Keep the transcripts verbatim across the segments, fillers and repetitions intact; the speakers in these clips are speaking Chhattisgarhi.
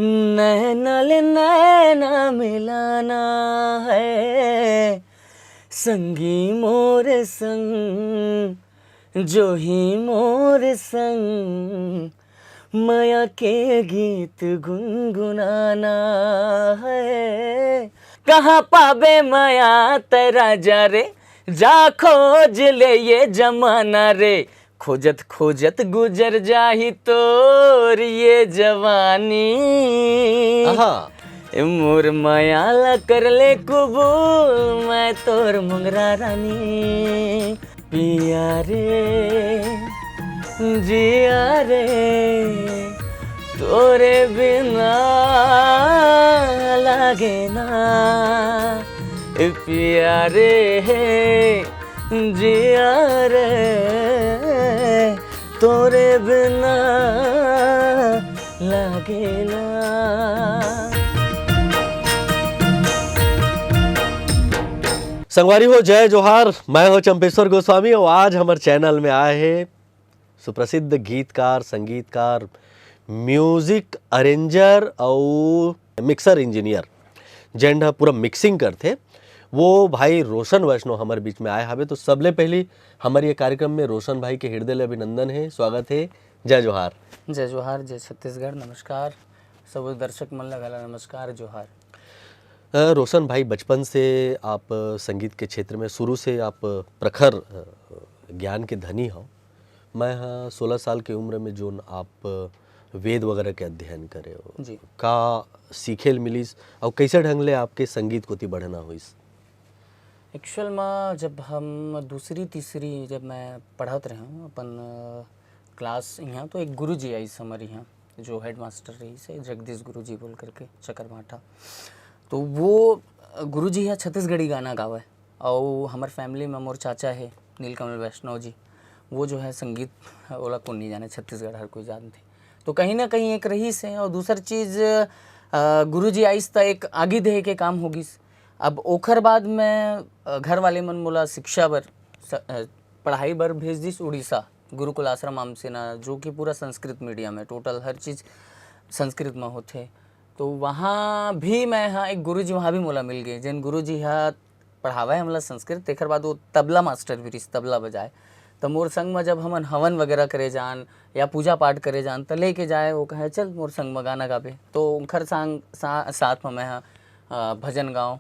नैना ले नैना मिलाना है, संगी मोर संग, जो ही मोर संग, मया के गीत गुनगुनाना है। कहाँ पाबे मया तै राजा रे, जा खोज ले ये जमाना रे, खोजत खोजत गुजर जाही तोर ये जवानी। आहा। ए मोर मया ला कर ले कबूल, मैं तोर मोंगरा रानी। पिया रे, जिया रे, तोरे बिना लागे ना। ए पिया रे, जिया रे, तोरे बिना लागे ना। संगवारी हो, जय जोहार। मैं हो चंपेश्वर गोस्वामी और आज हमर चैनल में आए हे सुप्रसिद्ध गीतकार, संगीतकार, म्यूजिक अरेंजर अउ मिक्सर इंजीनियर, जेन ह पूरा मिक्सिंग करथे, वो भाई रोशन वैष्णव हमर बीच में आए हवे। तो सबले पहली हमर ये कार्यक्रम में रोशन भाई के हृदय ले अभिनंदन हे, स्वागत हे। जय जोहार। जय जोहार, जय छत्तीसगढ़, नमस्कार सब दर्शक मन ला घला नमस्कार, जोहार। अ, रोशन भाई, बचपन से आप संगीत के क्षेत्र में शुरू से आप प्रखर, अ, ज्ञान के धनी हव। मैं ह सोलह साल के उम्र में जोन आप वेद वगैरह के अध्ययन करे हो, जी। का सीखे ल मिलिस अउ कैसे ढंग ले आपके संगीत कोति बढ़ना होइस? एक्चुअल में जब हम दूसरी, तीसरी जब मैं पढ़त रहे हूँ अपन, अ, क्लास इहाँ, तो एक गुरुजी आइस हमर इहाँ, जो हेडमास्टर रहिस हे, जगदीश गुरुजी बोल करके, चकरभाठा। तो वो, अ, गुरुजी ह छत्तीसगढ़ी गाना गावय, अउ हमर फैमिली में मोर चाचा हे नीलकमल वैष्णव जी, वो जो है संगीत, ओला कोन नहीं जाने, छत्तीसगढ़ हर कोई जानथे। तो कहीं ना कहीं एक रहिस हे, अउ दूसर चीज, अ, गुरुजी आइस त एक आगी देहे के काम हो गिस। अब ओखर बाद में, अ, घर वाले मन मोला शिक्षा बर, स-, अ, पढ़ाई बर भेज दिस उड़ीसा, गुरुकुल आश्रम आमसेना, जो कि पूरा संस्कृत मीडियम हे, टोटल हर चीज संस्कृत में होथे। तो वहाँ भी मैं ह एक गुरुजी वहाँ भी मोला मिल गे, जेन गुरुजी ह पढ़ावय हमला संस्कृत, तेखर बाद वो तबला मास्टर भी रहिस, तबला बजाय। त मोर संग म जब हमन हवन वगैरह करे जान या पूजा पाठ करे जान, त लेके जाय, वो कहे, "चल मोर संग म गाना गाबे।" तो उनखर संग, सा-, साथ म मैं ह, अ, भजन गाँव।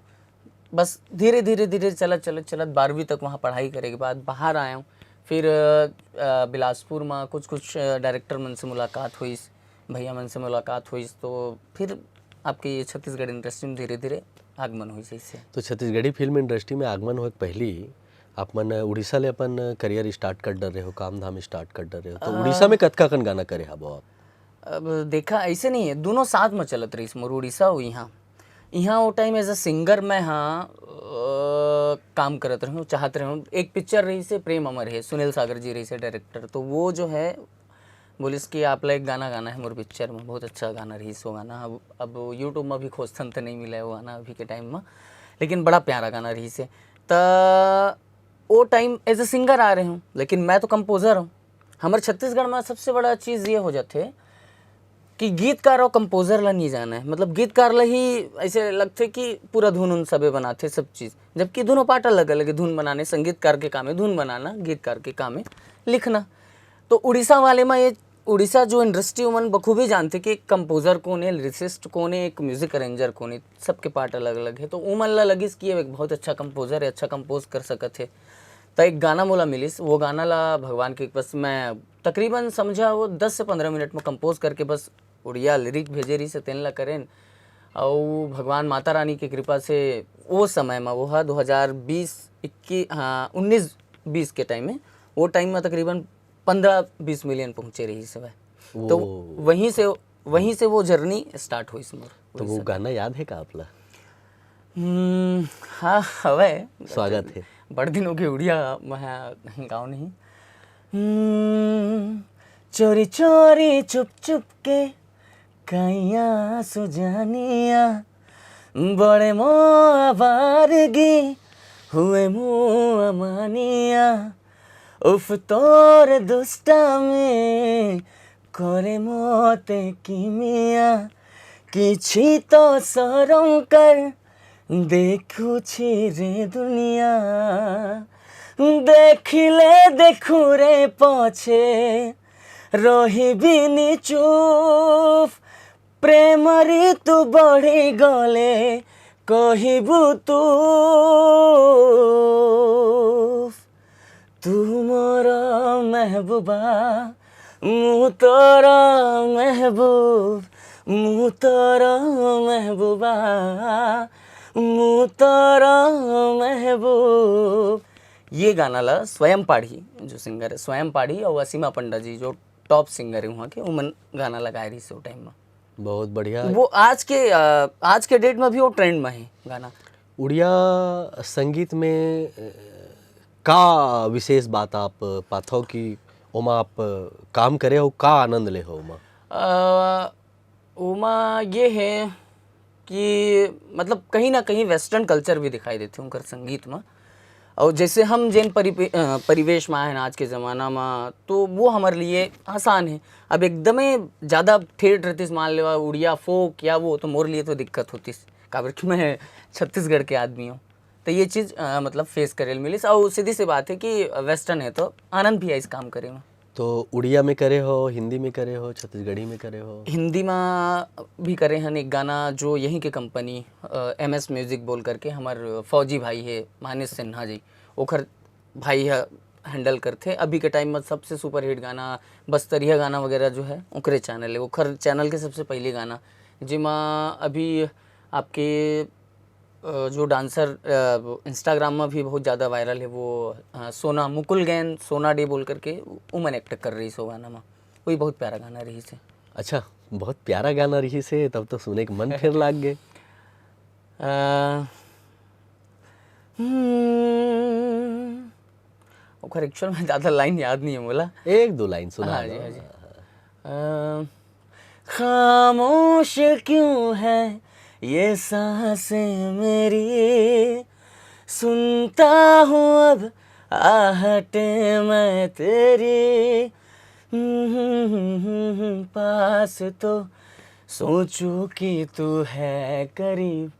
बस धीरे, धीरे, धीरे चलत, चलत, चलत बारहवीं तक वहाँ पढ़ाई करे के बाद बाहर आए हूँ। फिर, अ, अ, बिलासपुर म कुछ, कुछ, अ, डायरेक्टर मन से मुलाकात होइस, भैया मन से मुलाकात होइस, तो फिर आपके ये छत्तीसगढ़ इंडस्ट्री में धीरे-धीरे आगमन होइस ऐसे। तो छत्तीसगढ़ी फिल्म इंडस्ट्री में आगमन होए के पहली आप मन उड़ीसा ले अपन करियर स्टार्ट कर डरे हो, काम धाम स्टार्ट कर डरे हो, तो अ, उड़ीसा में कतका कन गाना करे हबो आप? अब देखा, ऐसे नहीं है, दोनों साथ में चलत रहिस मोर, उड़ीसा अउ इहाँ। इहाँ वो टाइम as a singer मैं हाँ, अ, काम करत रहूँ, चाहत रहूँ। एक पिक्चर रहिस हे प्रेम अमर हे, सुनील सागर जी रहिस हे डायरेक्टर, तो वो जो है बोलिस कि आप ला एक गाना गाना है मोर पिक्चर में। बहुत अच्छा गाना रहिस वो गाना। अब, अब YouTube में भी खोजथन त नहीं मिले वो गाना अभी के टाइम में, लेकिन बड़ा प्यारा गाना रहिस हे। त वो टाइम as a singer आ रहे हूँ, लेकिन मैं तो कंपोजर हूँ। हमर छत्तीसगढ़ में सबसे बड़ा चीज़ ये हो जाथे कि गीतकार अउ कंपोजर ला नहीं जाना है। मतलब गीतकार ला ही ऐसे लगथे कि पूरा धुन उन सबे बनाथे सब चीज़, जबकि दोनों पार्ट अलग अलग है। धुन बनाने, संगीतकार के काम है धुन बनाना, गीतकार के काम है लिखना। तो उड़ीसा वाले में ये, उड़ीसा जो इंडस्ट्री, उमन बखूबी जानथे कि कंपोजर कौन है, लिरिसिस्ट कौन है, एक म्यूजिक अरेंजर कौन है, सबके पार्ट अलग अलग है। तो उमन ला लगिस कि ये एक बहुत अच्छा कंपोजर है, अच्छा कंपोज कर सकत है। त एक गाना मोला मिलिस, वो गाना ला भगवान के, बस मैं तकरीबन समझा वो दस से पंद्रह मिनट में कंपोज करके बस उड़िया लिरिक भेजे रहिस हे, तेन ला करेन। अउ भगवान माता रानी के कृपा से वो समय में, वो हा दो हज़ार बीस इक्कीस, हाँ, उन्नीस बीस के टाइम में, वो टाइम में तकरीबन पंद्रह बीस मिलियन पहुँचे रहिस हे। तो वो वहीं से, वहीं से वो जर्नी स्टार्ट होइस मोर। तो वो उड़ीसा। गाना याद है का आप ला? हम्म, हाँ, हवय। स्वागत है। बड़ दिन हो गए उड़िया, मैं गाँव नहीं। हम्म, चोरी चोरी चुप चुप के कइया सुजानिया, बड़े मो आवारगी हुए मो अमानिया, उफ तोर दुष्टा में करे मोते किमिया, किछि तो सरम कर, देखुछि रे दुनिया, देखिले देखु रे पछे, रहिबिनि चुप, प्रेम ऋतु बढ़ि गले, कहिबु तू। तू मोर महबूबा, मु तोर महबूब, मु तोर महबूबा, मु तोर महबूब। ये गाना ला स्वयं पाढ़ी, जो सिंगर है, स्वयं पाढ़ी और असीमा पंडा जी, जो टॉप सिंगर है वहाँ के, उमन गाना लगाए रहिस ओ टाइम में। बहुत बढ़िया। वो आज के, अ, आज के डेट में भी वो ट्रेंड में है गाना। उड़िया संगीत में, अ, का विशेष बात आप पाथव कि ओमा आप काम करे हो, का आनंद ले हो ओमा? अ, ओमा ये है कि मतलब कहीं ना कहीं वेस्टर्न कल्चर भी दिखाई देथे उनकर संगीत में। और जैसे हम जेन परिपे-, अ, परिवेश में आए हैं आज के ज़माना में, तो वो हमारे लिए आसान है। अब एकदमे ज़्यादा ठेठ रहतिस, मान लेवा उड़िया फोक या वो, तो मोर लिए तो दिक्कत होतिस, काबर कि मैं छत्तीसगढ़ के आदमी हूँ। तो ये चीज़, अ, मतलब फेस करे ल मिलिस। और सीधी सी बात है कि वेस्टर्न है तो आनंद भी आइस काम करे में। तो उड़िया में करे हो, हिंदी में करे हो, छत्तीसगढ़ी में करे हो? हिंदी में भी करे हन एक गाना जो यहीं के कंपनी, अ, एम एस म्यूजिक बोल करके, हमार फौजी भाई है मानिश सिन्हा जी, ओखर भाई ह हैंडल करथे। अभी के टाइम में सबसे सुपरहिट गाना, बस्तरिया गाना वगैरह जो है, ओकरे चैनल है, ओखर चैनल के सबसे पहले गाना, जेमा अभी आपके, अ, जो डांसर, अ, Instagram में भी बहुत ज़्यादा वायरल है, वो, अ, सोना, मुकुल गैन सोना डे बोल करके, उमन एक्ट कर रहिस वो गाना में। वही बहुत प्यारा गाना रहिस हे। अच्छा, बहुत प्यारा गाना रहिस हे, तब तो सुने के मन फेर लाग गे। अ, हम्म, ओकर एक्चुअल में ज़्यादा लाइन याद नहीं है मोला। एक दो लाइन सुना हाँ दो। जी, हाँ जी। अ, खामोश क्यों है ये सांसें मेरी, सुनता हूँ अब आहटें मैं तेरी। पास तो सोचूं कि तू है करीब,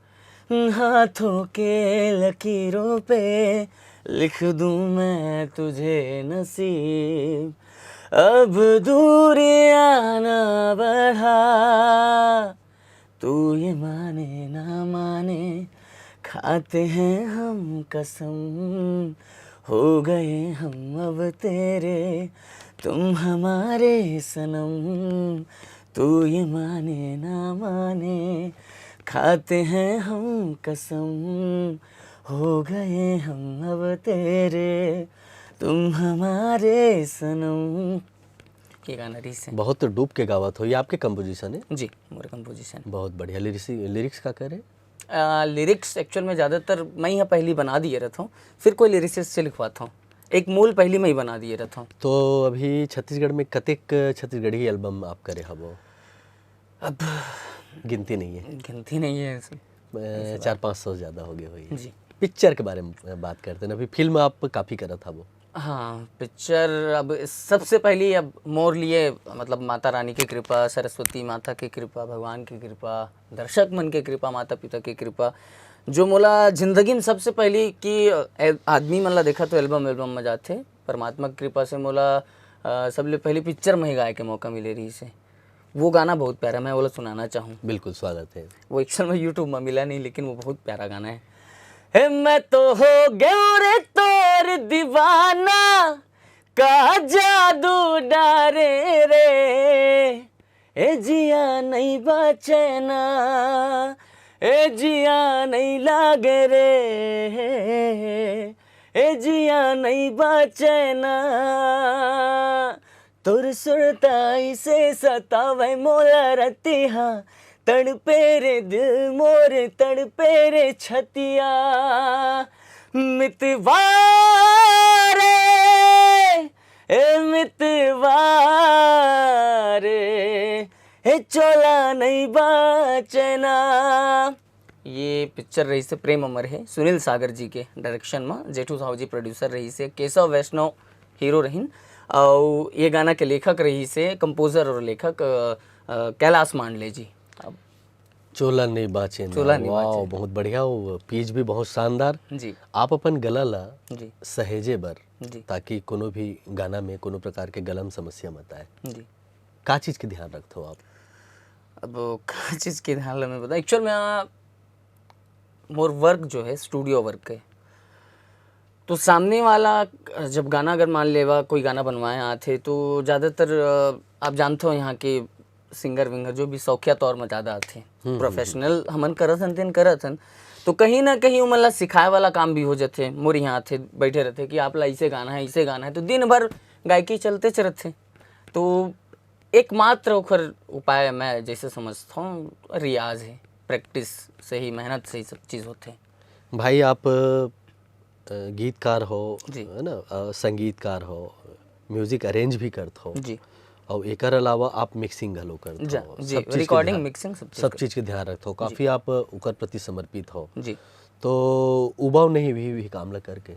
हाथों के लकीरों पे लिख दूं मैं तुझे नसीब। अब दूरियां ना बढ़ा, तू ये माने ना माने, खाते हैं हम कसम, हो गए हम अब तेरे, तुम हमारे सनम। तू ये माने ना माने, खाते हैं हम कसम, हो गए हम अब तेरे, तुम हमारे सनम। ये गाना रहिस हे। बहुत डूब के गावत हो, ये आपके कंपोजिशन है? जी, मोरे कंपोजिशन। बहुत बढ़िया। लिरिक्स, लिरिक्स का करे? लिरिक्स एक्चुअल में ज़्यादातर मैं ही पहली बना दिए रहता हूँ, फिर कोई लिरिसिस्ट से लिखवाता हूँ। एक मूल पहली मैं ही बना दिए रहता हूँ। तो अभी छत्तीसगढ़ में कतेक छत्तीसगढ़ी एल्बम आप करे हबो? अब गिनती नहीं है। गिनती नहीं है ऐसे। अ, चार पाँच सौ ज़्यादा हो गए होई। जी। पिक्चर के बारे में बात करते हैं ना, अभी फिल्म आप काफ़ी करत हबो। हाँ, पिक्चर अब सबसे पहली अब मोर लिए, मतलब, माता रानी की कृपा, सरस्वती माता की कृपा, भगवान की कृपा, दर्शक मन के कृपा, माता पिता की कृपा, जो मोला जिंदगी में सबसे पहली कि, अ, आदमी मन ला देखा तो एल्बम, एल्बम में जाथे, परमात्मा की कृपा से मोला, अ, सबले पहली पिक्चर में ही गाए के मौका मिले रहिस हे। वो गाना बहुत प्यारा, मैं वो ला सुनाना चाहूँ। बिल्कुल, स्वागत है। वो एक्चुअल में YouTube में मिला नहीं, लेकिन वो बहुत प्यारा गाना है। हे, मैं तो हो गयो रे तोर दीवाना, का जादू डारे रे, ए जिया नहीं बाचना, ए जिया नहीं लागे रे, ए जिया नहीं बाचना। तोर सुरताई से सतावे मोला रतिहा, तड़पे रे दिल मोर, तड़पे रे छतिया। मितवा रे, ए मितवा रे, ए चोला नहीं बाचना। ये पिक्चर रहिस हे प्रेम अमर हे, सुनील सागर जी के डायरेक्शन में, जेठू साहू जी प्रोड्यूसर रहिस हे, केशव वैष्णव हीरो रहिन, और ये गाना के लेखक रहिस हे, कंपोजर और लेखक, अ, अ, कैलाश मांडले जी। अब चोला नहीं बाचे ना। चोला नहीं वाओ, बाचे। बहुत बढ़िया, वो पीच भी बहुत शानदार। जी। आप अपन गला ला जी। सहेजे बर, जी। ताकि कोनो भी गाना में कोनो प्रकार के गला म समस्या मत आए। जी। का चीज के ध्यान रखथो आप? अब का चीज के ध्यान ला मैं बताऊं, एक्चुअल में, आ, मोर वर्क जो है, स्टूडियो वर्क है, तो सामने वाला, अ, जब गाना अगर मान लेवा, कोई गाना बनवाए आथे, तो ज़्यादातर, अ, आप जानते हो, यहाँ के सिंगर विंगर जो भी शौकिया तौर में ज़्यादा आथे, प्रोफेशनल हमन करत हन, तेन करत हन, तो कहीं ना कहीं उमन ला सिखाए वाला काम भी हो जाथे। मोर यहाँ आथे, बैठे रहथे कि आप ला इसे गाना है, इसे गाना है, तो दिन भर गायकी चलते रहथे। तो एकमात्र ओखर उपाय मैं जैसे समझता हूँ, रियाज है, प्रैक्टिस से ही, मेहनत से ही सब चीज़ होते हैं। भाई, आप अ, गीतकार हो, जी। है ना, अ, संगीतकार हो, म्यूजिक अरेंज भी करत हो, जी। और एकर अलावा आप मिक्सिंग घलो करत जा- हो, जी, सब चीज के रिकॉर्डिंग, ध्यान- मिक्सिंग, सब चीज सब के- चीज के ध्यान रखत हो, काफी आप ओकर प्रति समर्पित हो, जी। तो उबाव नहीं भी, भी काम ला करके?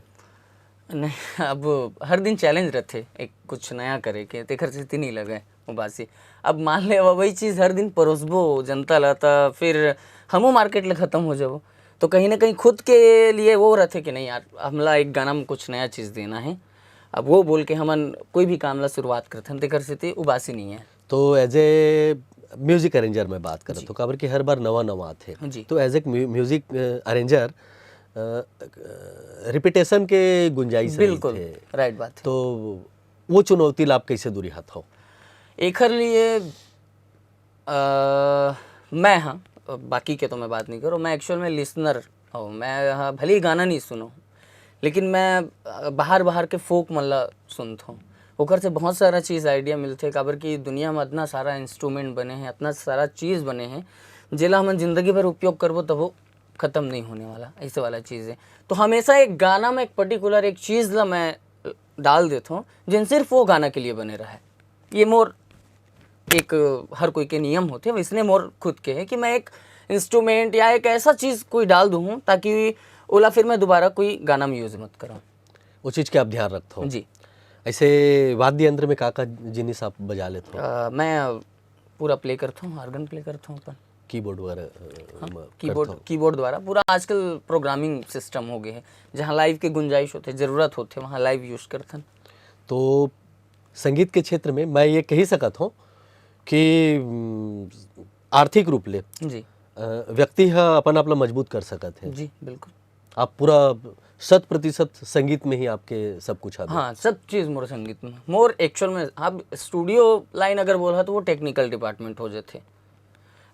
नहीं, अब हर दिन चैलेंज रहते, एक कुछ नया करे के, तेकर सेती नहीं लगे उबासी। अब मान ले, अब वही चीज़ हर दिन परोसबो जनता ला, त फिर हमू मार्केट ले खत्म हो जाबो। तो कहीं ना कहीं खुद के लिए वो रहते कि नहीं यार, हमला एक गाना में कुछ नया चीज़ देना है। अब वो बोल के हमन कोई भी काम ला शुरुआत करथन, तेकर सेती उबासी नहीं है। तो एज ए म्यूजिक अरेंजर मैं बात करत हूँ, काबर कि हर बार नवा नवा आथे। जी। तो as a music arranger repetition के गुंजाइश बिल्कुल, रहिथे। राइट बात है। तो वो चुनौती ला आप कैसे दूरिहात हो? एखर लिए, अ, मैं, हाँ, बाकी के तो मैं बात नहीं करूँ, मैं एक्चुअल में लिसनर हूँ। मैं, हाँ, भले ही गाना नहीं सुनो, लेकिन मैं, अ, बाहर बाहर के फोक मन ला सुनत हूँ। ओकर से बहुत सारा चीज़ आइडिया मिलथे, काबर कि दुनिया में इतना सारा इंस्ट्रूमेंट बने हैं, इतना सारा चीज़ बने हैं, जेला हमन जिंदगी भर उपयोग करबो, तब वो खत्म नहीं होने वाला, ऐसे वाला चीज़ है। तो हमेशा एक गाना में एक पर्टिकुलर एक चीज़ ला मैं डाल देता हूँ, जिन सिर्फ वो गाना के लिए बने रहा है। ये मोर एक, हर कोई के नियम होते, वैसने मोर खुद के है कि मैं एक इंस्ट्रूमेंट या एक ऐसा चीज़ कोई डाल दूँ, ताकि ओला फिर मैं दोबारा कोई गाना में यूज़ मत करूँ। वो चीज के आप ध्यान रखत हो? जी। ऐसे वाद्य यंत्र में का का जिनिस आप बजा लेत हो? अ, मैं पूरा प्ले करता हूँ, ऑर्गन प्ले करता हूँ अपन। कीबोर्ड वगैरह, अ, म-, कीबोर्ड करत हो? कीबोर्ड द्वारा पूरा आजकल प्रोग्रामिंग सिस्टम हो गए है, जहाँ लाइव के गुंजाइश होते, ज़रूरत होते, वहाँ लाइव यूज़ करथन। तो संगीत के क्षेत्र में मैं ये कही सकत हूँ कि, उम, आर्थिक रूप ले, जी। अ, व्यक्ति ह अपन आप ला मजबूत कर सकत है। जी, बिल्कुल। आप पूरा शत प्रतिशत संगीत में ही आपके सब कुछ आ गया। हाँ, सब चीज़ मोर संगीत में। मोर एक्चुअल में, अब स्टूडियो लाइन अगर बोला, तो वो टेक्निकल डिपार्टमेंट हो जाते।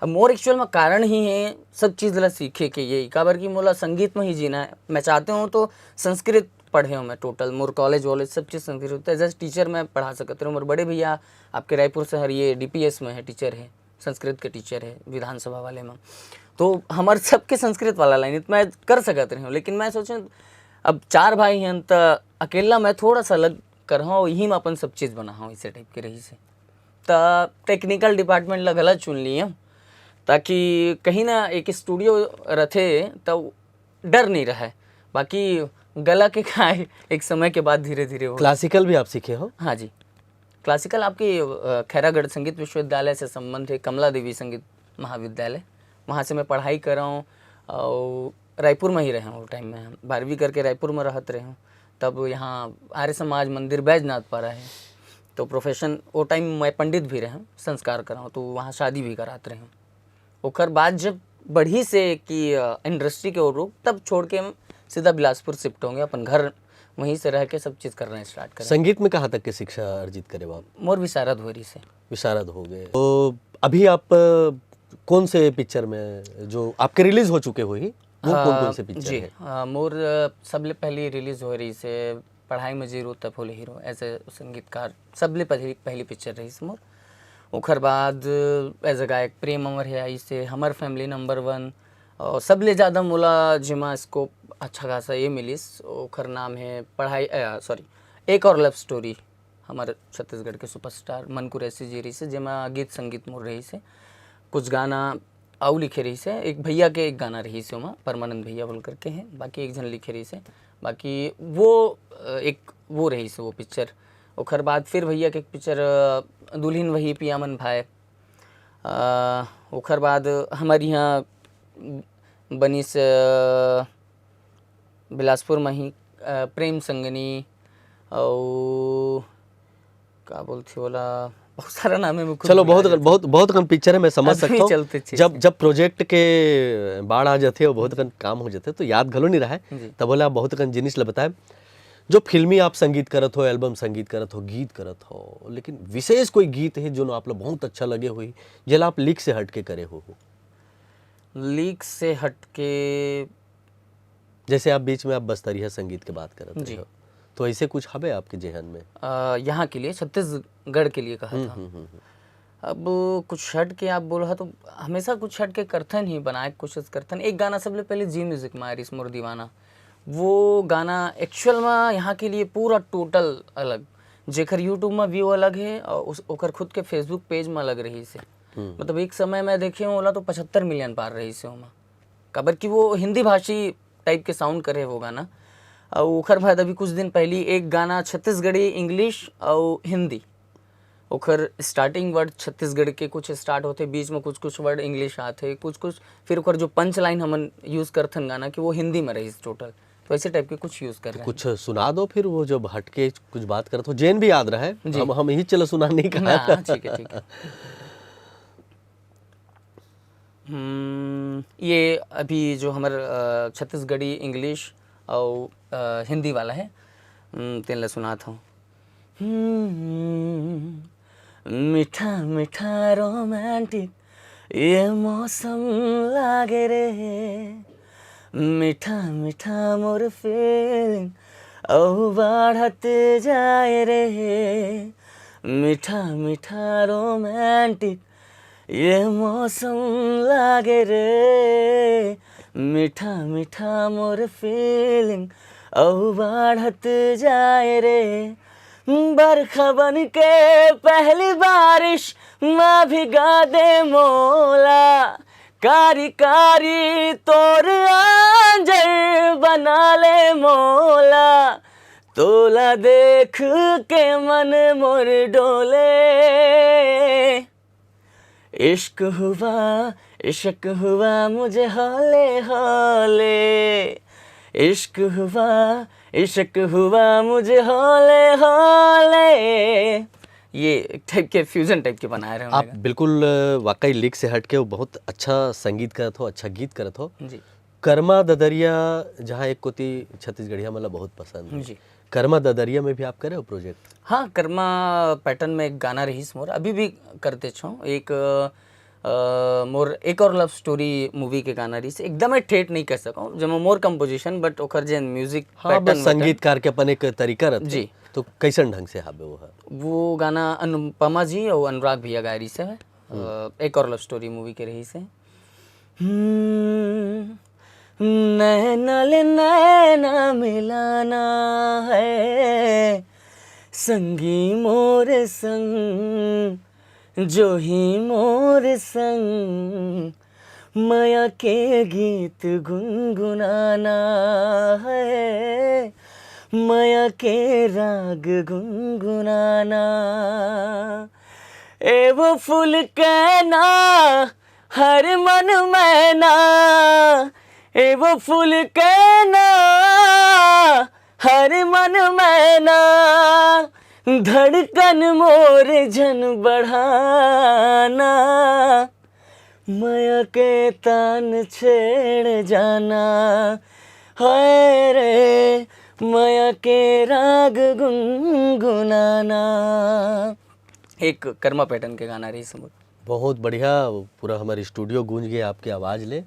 अब मोर एक्चुअल में कारण ही है सब चीज़ ला सीखे के, यही काबर कि मोला संगीत में ही जीना है। मैं चाहते हूँ तो संस्कृत पढ़े हूँ मैं टोटल, मोर कॉलेज वॉलेज सब चीज़ संस्कृत होता है। जैसे टीचर मैं पढ़ा सकते हूँ, मोर बड़े भैया आपके रायपुर शहर ये डीपीएस में है, टीचर है, संस्कृत के टीचर है विधानसभा वाले में। तो हमारे सबके संस्कृत वाला लाइन तो मैं कर सकत रहे हूँ, लेकिन मैं सोचूँ अब चार भाई हैं तो अकेला मैं थोड़ा सा अलग कर हूँ, यही में अपन सब चीज़ बना हूँ, इसे टाइप के रही से। त टेक्निकल डिपार्टमेंट ला गलत चुन लिए, ताकि कहीं ना एक स्टूडियो रथे तो डर नहीं रहे, बाकी गला के काय एक समय के बाद धीरे धीरे वो। क्लासिकल भी आप सीखे हो? हाँ जी, क्लासिकल आपके, अ, खैरागढ़ संगीत विश्वविद्यालय से संबंध है, कमला देवी संगीत महाविद्यालय, वहाँ से मैं पढ़ाई कर रहा हूँ। और रायपुर में ही रहे हूँ वो टाइम में, बारहवीं करके रायपुर में रहत रहे हूँ। तब यहाँ आर्य समाज मंदिर बैजनाथ पारा है, तो प्रोफेशन वो टाइम मैं पंडित भी रहे हूँ, संस्कार कर रहा हूँ, तो वहाँ शादी भी करात रहे हूँ। ओकर बाद जब बढ़ी से कि, अ, इंडस्ट्री के ओर रुख, तब छोड़ के हम सीधा बिलासपुर शिफ्ट होंगे, अपन घर वहीं से रह के सब चीज़ करना स्टार्ट करें। संगीत में कहाँ तक के शिक्षा अर्जित करे बाप? मोर विशारद हो रही से। विशारद हो गए। तो अभी आप, अ, कौन से पिक्चर में जो आपके रिलीज हो चुके हो ही, वो कौन कौन से पिक्चर जी, है? हाँ, मोर, अ, सबले पहली रिलीज हो रही से पढ़ाई में जीरो तब होले हीरो, एज ए संगीतकार सबले पहली, पहली पिक्चर रही से मोर। ओकर बाद एज ए गायक प्रेम अमर है आई से, हमर फैमिली नंबर वन, और सबले ज़्यादा मोला जेमा स्कोप अच्छा खासा ये मिलिस, ओकर नाम है पढ़ाई, अ, सॉरी, एक और लव स्टोरी, हमर छत्तीसगढ़ के सुपरस्टार मन कुरैशी जी रही से, जेमा गीत संगीत मोर रही से, कुछ गाना अउ लिखे रही से, एक भैया के एक गाना रही से ओमा, परमानंद भैया बोल करके है, बाकी एक झन लिखे रही से, बाकी वो, अ, एक वो रही से वो पिक्चर। ओकर बाद फिर भैया के एक पिक्चर, अ, दुल्हिन वही पिया मन भाई, अ, ओखर बाद हमर इहाँ बनिस, अ, बिलासपुर म ही, अ, प्रेम संगनी, अउ का बोलथे ओला, बहुत सारा नाम है, मैं खुद चलो, भुला बहुत जाथंव। बहुत बहुत कन पिक्चर है, मैं समझ अभी सकता हूँ। चलते चीज जब है। जब प्रोजेक्ट के बाढ़ आ जाते हो, बहुत कन काम हो जाते, तो याद घलो नहीं रहा है। जी। तब बोला, बहुत कन जिनिस ल बताए। जो फिल्मी आप संगीत करत हो, एल्बम संगीत करत हो, गीत करत हो, लेकिन विशेष कोई गीत है जो आप ला बहुत अच्छा लगे हुई, जेला आप लीक से हट के करे हो? लीक से हट के जैसे आप बीच में आप बस्तरिया संगीत के बात करत जी। रहे हो, तो ऐसे कुछ हवे आपके जेहन में? अ, यहाँ के लिए, छत्तीसगढ़ के लिए कहा हम्म, था। हम्म, हम्म, हम्म। अब कुछ हट के आप बोला तो हमेशा कुछ हट के करथन ही, बनाए के कोशिश करथन। एक गाना सबले पहले जी म्यूजिक में आरिस मोर दीवाना, वो गाना एक्चुअल में यहाँ के लिए पूरा टोटल अलग, जेकर YouTube में व्यू अलग है और उस, ओकर खुद के Facebook पेज में अलग रही से। हम्म। मतलब एक समय मैं देखे हूँ, ओला तो पचहत्तर मिलियन पार रही से ओमा, काबर कि वो हिंदी भाषी टाइप के साउंड करे वो गाना। और ओकर बाद अभी कुछ दिन पहली एक गाना छत्तीसगढ़ी, इंग्लिश और हिंदी, ओकर स्टार्टिंग वर्ड छत्तीसगढ़ के कुछ स्टार्ट होते, बीच में कुछ कुछ वर्ड इंग्लिश आते, कुछ कुछ, फिर ओकर जो पंच लाइन हमन यूज करथन गाना कि वो हिंदी में रही टोटल, तो ऐसे टाइप के कुछ यूज कर तो रहे हैं। कुछ सुना दो फिर, वो जब हटके कुछ बात करत हो, जेन भी याद रहे, जी। हम हम ही चलो सुना नहीं कहा। ना, ठीक है, ठीक है। हम्म, ये अभी जो हमर, अ, छत्तीसगढ़ी, इंग्लिश और, अ, हिंदी वाला है, हम्म, तेन ला सुनात हूँ। हम्म, मीठा मीठा रोमांटिक ये मौसम लागे रे, मीठा मीठा मोर फीलिंग अउ बाढ़त जाए रे, मीठा मीठा रोमांटिक ये मौसम लागे रे, मीठा मीठा मोर फीलिंग अउ बाढ़त जाए रे। बरखा बन के पहली बारिश मा भिगा दे मोला, कारी कारी तोर आंजर बना ले मोला, तोला देख के मन मोर डोले। इश्क हुआ, इश्क हुआ मुझे हौले हौले, इश्क हुआ, इश्क हुआ मुझे हौले हौले। ये एक टाइप के फ्यूजन टाइप के बनाए रहे आप होंगे। बिल्कुल, अ, वाकई लीक से हट के वो बहुत अच्छा संगीत करत हो, अच्छा गीत करत हो। जी। कर्मा ददरिया, जहाँ एक कोती छत्तीसगढ़िया मन ला बहुत पसंद है। जी। कर्मा ददरिया में भी आप करे हो प्रोजेक्ट? हाँ, कर्मा पैटर्न में एक गाना रहीस मोर, अभी भी करते छो। एक, अ, मोर एक और लव स्टोरी मूवी के गाना रहीस, एकदम ठेठ नहीं कह सकूँ, जेमा मोर कंपोजिशन, but ओकर जेन म्यूजिक हाँ, पैटर्न बस वैटर्न। संगीतकार के अपन एक तरीका रहते। जी। तो कैसन ढंग से हाबे वो है? वो गाना अनुपमा जी और अनुराग भैया गाए रहीस है, अ, एक और लव स्टोरी मूवी के रहीस है। हम्म, नैना ले नैना मिलाना है, संगी मोर संग, जो ही मोर संग, मया के गीत गुनगुनाना है, मया के राग गुनगुनाना। ए वो फूल कहना हर मन मैना, ए वो फूल कहना हर मन मैना, धड़कन मोर झन बढ़ाना, मया के तान छेड़ जाना, हाय रे मया के राग गुनगुनाना। एक कर्मा पैटर्न के गाना रहीस मोर। बहुत बढ़िया, पूरा हमारे स्टूडियो गूंज गया आपके आवाज़ ले।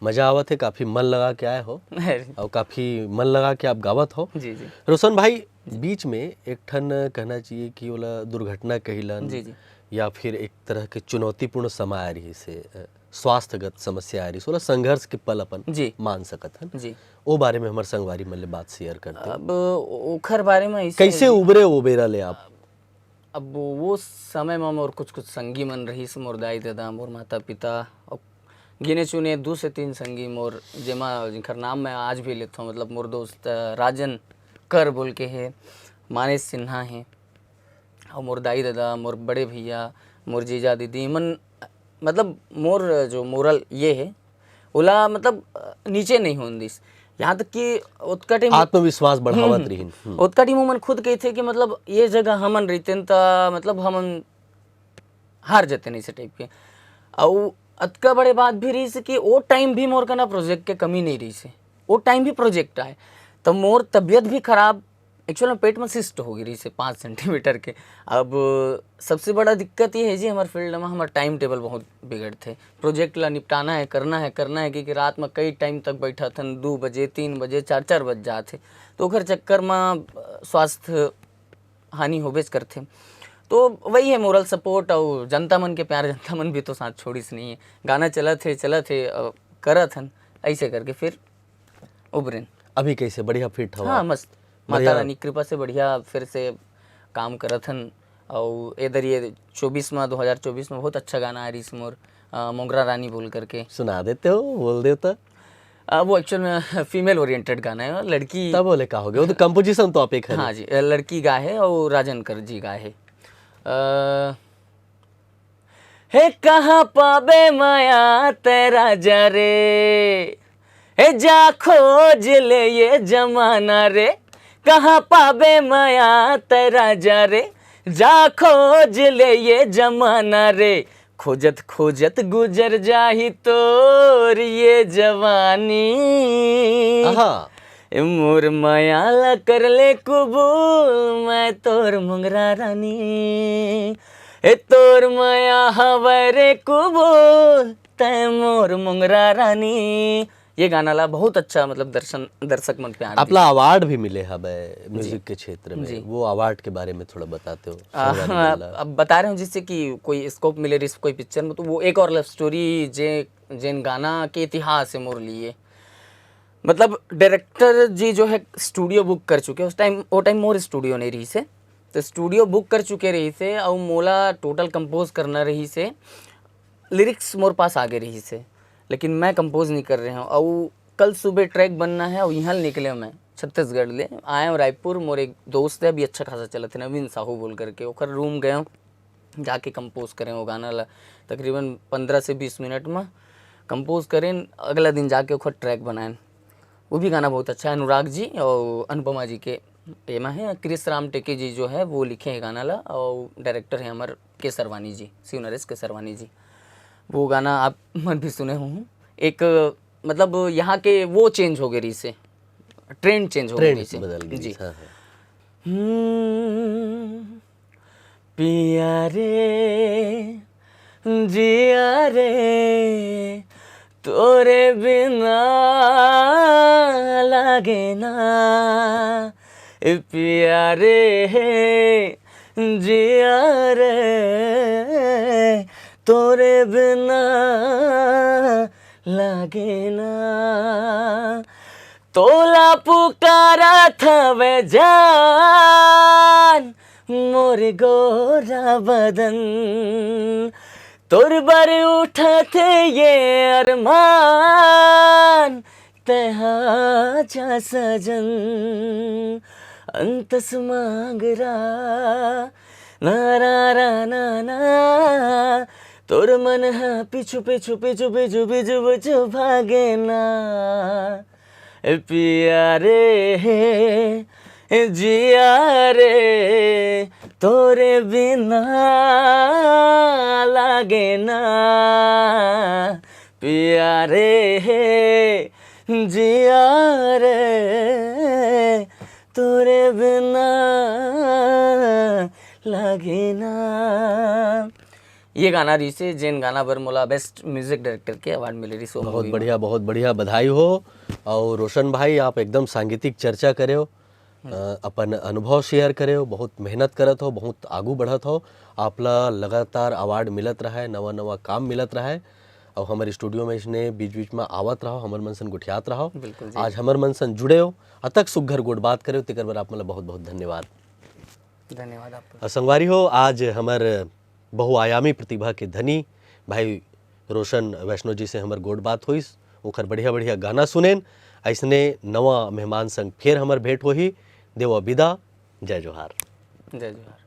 मज़ा आवत है, काफ़ी मन लगा के आए हो अरे। और काफ़ी मन लगा के आप गावत हो। जी, जी। रोशन भाई, जी। बीच में एक ठन कहना चाहिए कि ओला दुर्घटना कहिलन जी, जी। या फिर एक तरह के चुनौतीपूर्ण समय आ रही से, अ, स्वास्थ्यगत समस्या आ रही से, ओला संघर्ष के पल अपन जी। मान सकत हन। जी। ओ बारे में हमर संगवारी मन ले बात शेयर करते। अब ओखर बारे में ऐसे कैसे है जी। उबरे ओ बेरा ले आप? अब वो समय म मोर कुछ-कुछ संगी मन रहिस, मोर दाई-ददा, मोर माता-पिता अउ गिने-चुने दू से तीन संगी मोर, जेमा, जिनकर नाम मैं आज भी लेथंव, मतलब मोर दोस्त, अ, राजन कर बोल के हे, मानेश सिन्हा हे, अउ मोर दाई-ददा, मोर बड़े भैया, मोर जीजा-दीदी, मन मतलब मोर जो मोरल ये हे, ओला मतलब अ, नीचे नहीं होन दिस। यहाँ तक कि ओतका टाइम आत्मविश्वास बढ़ावत हम्म। रहिन। हम्म। ओतका टाइम ओमन खुद कहिथे कि मतलब ये जगह हमन रहितेन त मतलब हमन हार जतेन ऐसे टाइप के। अउ अतका बड़े बात भी रहिस कि ओ टाइम भी मोर कना प्रोजेक्ट के कमी नहीं रहिस हे। ओ टाइम भी प्रोजेक्ट आए, त मोर तबीयत भी खराब, एक्चुअल में पेट में सिस्ट हो गई रहिस हे पाँच सेंटीमीटर के। अब सबसे बड़ा दिक्कत ये है जी, हमारे फील्ड में हमारा टाइम टेबल बहुत बिगड़थे। प्रोजेक्ट ला निपटाना है, करना है, करना है, क्योंकि रात में कई टाइम तक बैठा थन, दो बजे, तीन बजे, चार चार बज जात हे। तो ओकर चक्कर में अ, स्वास्थ्य हानि होबेच करथे। तो वही है मोरल सपोर्ट, और जनता मन के प्यार, जनता मन भी तो साथ छोड़िस नहीं है। गाना चलत है, चलत है, अ, करत हन, ऐसे करके फिर उभरेन। अभी कैसे बढ़िया फिट हवा? हाँ, मस्त। माता बढ़िया। रानी कृपा से बढ़िया फिर से काम करत हन। और इधर ये चौबीस में, दो हज़ार चौबीस में बहुत अच्छा गाना आ रही मोर, अ, मोंगरा रानी बोल करके। सुना देते हो, बोल देता। अ, वो एक्चुअल में फीमेल ओरिएंटेड गाना है, लड़की। तब बोले का हो गया, वो तो कंपोजिशन तो आप एक है। हाँ जी, लड़की गा है और राजन कर जी गा है। अ, हे कहाँ पाबे माया ते राजा रे, हे जा खोज ले ये जमाना रे। कहाँ पाबे माया ते राजा रे, जा खोज ले ये जमाना रे। खोजत खोजत गुजर जाही तोर ये जवानी। आहा। ए मोर माया ला कर ले कुबूल, मैं तोर मोंगरा रानी। ए तोर माया हवय रे कुबूल, तै मोर मोंगरा रानी। ये गाना ला बहुत अच्छा, मतलब, दर्शन, दर्शक मन प्यार आपला दिस। अवार्ड भी मिले हवय म्यूजिक के क्षेत्र में, जी। वो अवार्ड के बारे में थोड़ा बताते हो, आ, संगवारी मन ला। अब बता रहे हूँ, जैसे कि कोई स्कोप मिले रहिस कोई पिक्चर में, तो वो एक और लव स्टोरी, जे, जेन गाना के इतिहास है मोर लिए। मतलब, डायरेक्टर जी जो है स्टूडियो बुक कर चुके, उस टाइम, वो टाइम मोर स्टूडियो नहीं रहिस हे, तो स्टूडियो बुक कर चुके रहिस हे, और मोला टोटल कंपोज करना रहिस हे, लिरिक्स मोर पास आगे रहिस हे, लेकिन मैं कंपोज नहीं कर रहे हूँ। और कल सुबह ट्रैक बनना है, और यहाँ निकले मैं छत्तीसगढ़ ले आए हूँ रायपुर। मोर एक दोस्त है, अभी अच्छा खासा चलत है, नवीन साहू बोल करके, ओकर रूम गए हूँ, जाके कंपोज करें वो गाना ला। तकरीबन पन्द्रह से बीस मिनट में कंपोज करें, अगला दिन जाके ओकर ट्रैक बनाएं। वो भी गाना बहुत अच्छा है, अनुराग जी और अनुपमा जी के एमा है। क्रिस राम टेके जी जो है, वो लिखे हैं गाना ला, और डायरेक्टर है हमार के सरवानी जी, शिव नरेश के सरवानी जी। वो गाना आप मन भी सुने हो। एक, मतलब, यहाँ के वो चेंज हो गए रहिस हे, ट्रेंड चेंज हो गए ट्रेंड रहिस हे। बदल गए जी। हाँ, हाँ। हम्म, पिया रे, जिया रे, तोरे बिना लागे ना। ए पिया रे, जिया रे, तोरे बिना लागे ना। तोला पुकारत हवे जान, मोर गोरा बदन। तोर बर उठत ये अरमान, तै हा जा सजन। अंतस मांगरा, ना, ना, ना, ना, ना। तोर मन हा पिछु, पिछु, पिछु, पिछु, पिछु, पिछु भागे ना। ए पिया रे, ए जिया रे, तोरे बिना लागे ना। पिया रे, जिया रे, तोरे बिना लागे ना। ये गाना रहिसे, जेन गाना बर मोला बेस्ट म्यूजिक डायरेक्टर के अवार्ड मिले रहिस ओ बहुत movie में। बढ़िया, बहुत बढ़िया, बधाई हो। और रोशन भाई, आप एकदम सांगीतिक चर्चा करे हो, हम्म। अ, अपन अनुभव शेयर करे हो, बहुत मेहनत करत हो, बहुत आगू बढ़त हो, आपला लगातार अवार्ड मिलत रहे, नवा नवा काम मिलत रहे, और हमारे स्टूडियो में इसने बीच बीच में आवत रहो, हमर मन सन गुठियात रहो। बिल्कुल जी। आज हमर मन सन जुड़े हो, अतक सुग्घर गोठ बात करे हो, तेकर बर आप मन ला बहुत बहुत धन्यवाद। धन्यवाद आपको। और संगवारी हो, आज हमर बहुआयामी प्रतिभा के धनी भाई रोशन वैष्णव जी से हमर गोठ बात होइस, ओखर बढ़िया बढ़िया गाना सुनेन। ऐसने नवा मेहमान संग फेर हमर भेंट होही। देवा बिदा, जय जोहार। जय जोहार।